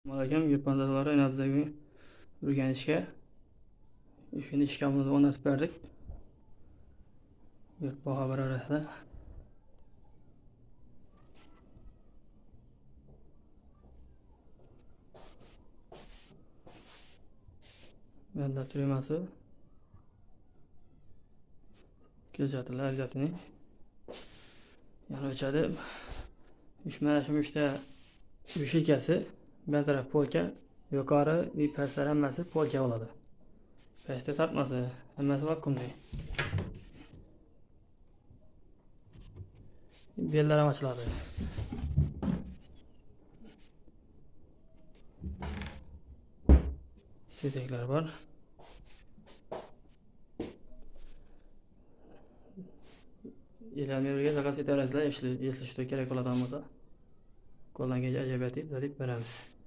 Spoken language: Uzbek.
Alaykum, yurtbandalari yana o'rganishga shuni ishkamimizni o'rnatib berdik. Yurt boxabar arasida. Benda tüymasi kechatilar gatini yana o'chadi. Mana shu uchta vishikasi bir taraf polka, yuqori va pastlar hammasi polka bo'ladi. Pastda tortmasi, hammasi vakuumli. Bellar ham ochiladi. Seteklar bor. Elanmerga zakaz etaverasizlar, если что kerak bo'ladigan bo'lsa. Qo'ldan kelgancha ajab etib beramiz.